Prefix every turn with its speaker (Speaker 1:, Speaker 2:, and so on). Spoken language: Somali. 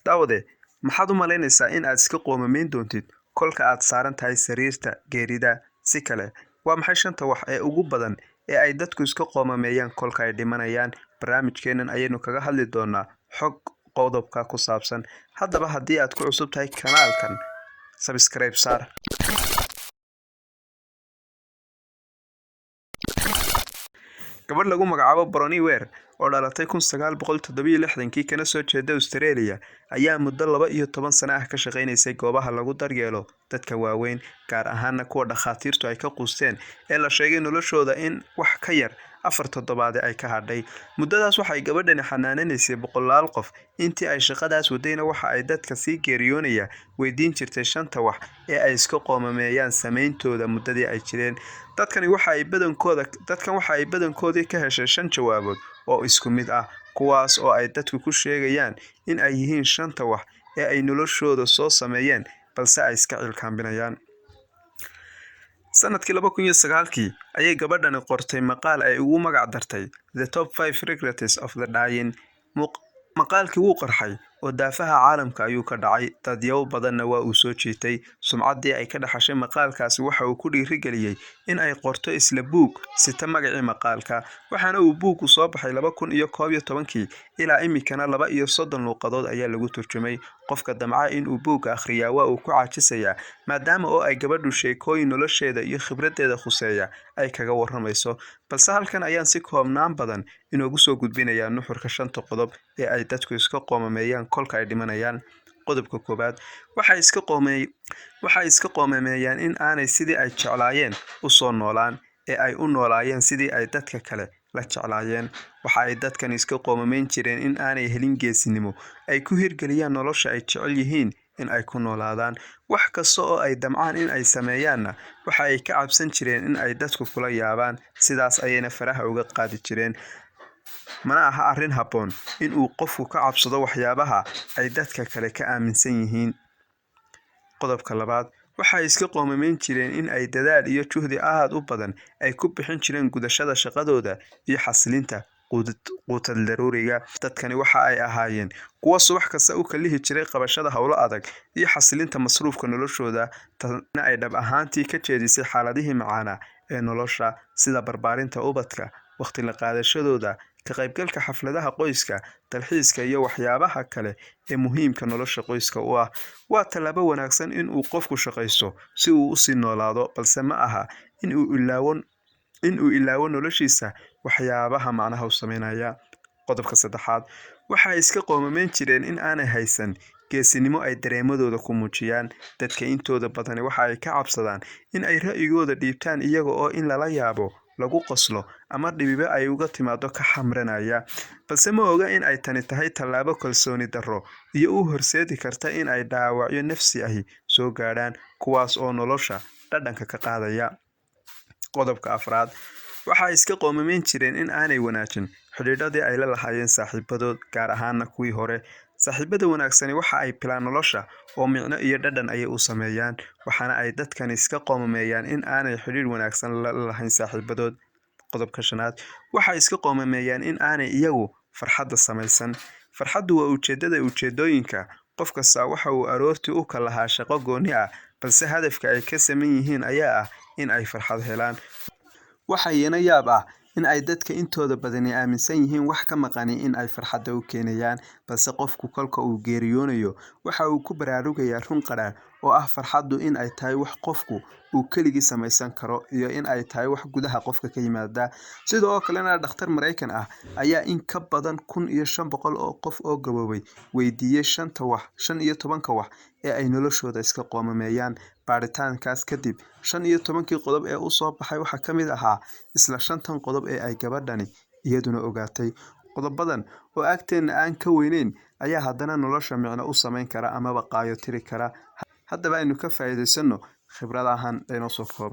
Speaker 1: Daawade, maxaad u malaynaysaa in aad iska qoomamayn doontid kolka aad saaran tahay sariirta geerida? Si kale, waa maxay shanta wax ee ugu badan ee ay dadku iska qoomameeyaan kolka ay dhimanayaan? Barnaamijkeennan ayaynu kaga hadli doonaa xog qodobka ku saabsan. Haddaba haddii aad ku cusub tahay kanaalkan, subscribe saar. Gabadh lagu magacaabo Bronnie Ware oo dhalatay 1967kii kana soo jeeda Australia ayaa muddo 12 sano ah ka shaqaynaysay goobaha lagu daryeelo dadka waaweyn, gaar ahaana kuwa dhakhaatiirtu ay ka quusteen ee la sheegay noloshooda in wax ka yar 4 toddobaad ay ka hadhay. Muddadaas waxay gabadhani xanaananaysay boqolaal qof. Intii ay shaqadaas wadayna waxa ay dadka sii geeriyoonaya weydiin jirtay shanta wax ee ay iska qoomameeyaan samayntooda muddadii ay jireen. Dadkan waxa ay badankoodii ka heshay 5 jawaabood oo isku mid ah, kuwaas oo ay dadku ku sheegayaan in ay yihiin shanta wax ee ay noloshooda soo sameeyeen balse ay iska cilkaambinayaan. Sanadkii 2009kii ayay gabadhani qortay maqaal ay ugu magac dartay The Top 5 Regrets of the Dying. Maqaalkii wuu qarxay oo daafaha caalamka ayuu ka dhacay, dadyow badanna waa uu soo jiitay. Sumcaddii ay ka dhaxashay maqaalkaasi waxa uu ku dhiirigeliyey in ay qorto isla buug sita magacii maqaalka, waxaana uu buuggu soo baxay 2011kii. Ilaa iminkana 32 luuqadood ayaa lagu turjumay. Qofka damca in uu buugga akhriyaa waa uu ku caajisayaa, maadaama oo ay gabadhu sheekooyin nolosheeda iyo khibraddeeda khuseeya ay kaga warramayso. Balse halkan ayaan si koobnaan badan inoogu soo gudbinayaa nuxurka shanta qodob ee ay dadku iska qoomameeyaan kolka ay dhimanayaan. Qodobka koowaad, waxay iska qoomameeyaan in aanay sidii ay jeclaayeen u soo noolaan ee ay u noolaayeen sidii ay dadka kale la jeclaayeen. Waxa ay dadkan iska qoomameyn jireen in aanay helin geesinimo ay ku hirgeliyaan nolosha ay jecel yihiin in ay ku noolaadaan. Wax kasta oo ay damcaan in ay sameeyaanna waxa ay ka cabsan jireen in ay dadku kula yaabaan, sidaas ayayna faraha uga qaadi jireen. Mana aha arrin habboon in uu qofku ka cabsado waxyaabaha ay dadka kale ka aaminsan yihiin. Qodobka labaad, waxay iska qoomameyn jireen in ay dadaal iyo juhdi aad u badan ay ku bixin jireen gudashada shaqadooda iyo xasilinta quutal daruuriga. Dadkani waxa ay ahaayeen kuwo subax kasta u kalihi jiray qabashada howlo adag iyo xasilinta masruufka noloshooda, taasna ay dhab ahaantii ka jeedisay xaaladihii macaana ee nolosha, sida barbaarinta ubadka, waqti la qaadashadooda, ka qaybgalka xafladaha qoyska, dalxiiska iyo waxyaabaha kale ee muhiimka nolosha qoyska u ah. Waa tallaabo wanaagsan in uu qofku shaqaysto si uu u sii noolaado, balse ma aha in uu ilaawo noloshiisa waxyaabaha macnaha u sameynaya. Qodobka saddexaad, waxay iska qoomameyn jireen in aanay haysan geesinimo ay dareemadooda ku muujiyaan. Dadka intooda badani waxa ay ka cabsadaan in ay ra'yigooda dhiibtaan iyaga oo in lala yaabo, lagu qoslo ama dhibibo ay uga timaado ka xamranaya, balse ma oga in ay tani tahay tallaabo kalsooni darro iyo u horseedi karta in ay dhaawacyo nafsi ahi soo gaadhaan, kuwaas oo nolosha dhadhanka ka qaadaya. Qodobka afraad, waxay iska qoomameyn jireen in aanay wanaajin xidhiidhadii ay la lahaayeen saaxiibadood, gaar ahaana kuwii hore. Saaxiibada wanaagsani waxa ay pilaan nolosha oo micno iyo dhadhan ayay u sameeyaan, waxaana ay dadkan iska qoomameeyaan in aanay xidhiidh wanaagsan la lahayn saaxiibadood. Qodobka shanaad, waxay iska qoomameeyaan in aanay iyagu farxadda samaysan. Farxaddu waa ujeeddada ujeeddooyinka. Qof kasta waxa uu aroortii u kalahaa shaqo gooni ah, balse hadafka ay ka saman yihiin ayaa ah in ay farxad helaan. Waxa iyana yaab ah in ay dadka intooda badani aaminsan yihiin wax ka maqani in ay farxadda u keenayaan, balse qofku kolka uu geeriyoonayo waxa uu ku baraarugayaa run qadhaadh oo ah farxaddu in ay tahay wax qofku uu keligii samaysan karo iyo in ay tahay wax gudaha qofka ka yimaada. Sidoo kalena dhakhtar Mareykan ah ayaa in ka badan 1500 oo qof oo gaboobay weydiiyey 15 wax ee ay noloshooda iska qoomameeyaan. Baaritaankaas kadib 15kii qodob ee u soo baxay waxaa ka mid ahaa isla 5 qodob ee ay gabadhani iyaduna ogaatay. Qodobadan oo agteena aan ka weyneyn ayaa haddana nolosha micno u samayn kara amaba qaayo tiri kara. Haddaba aynu ka faa'iidaysano khibradahan laynoo soo koobay.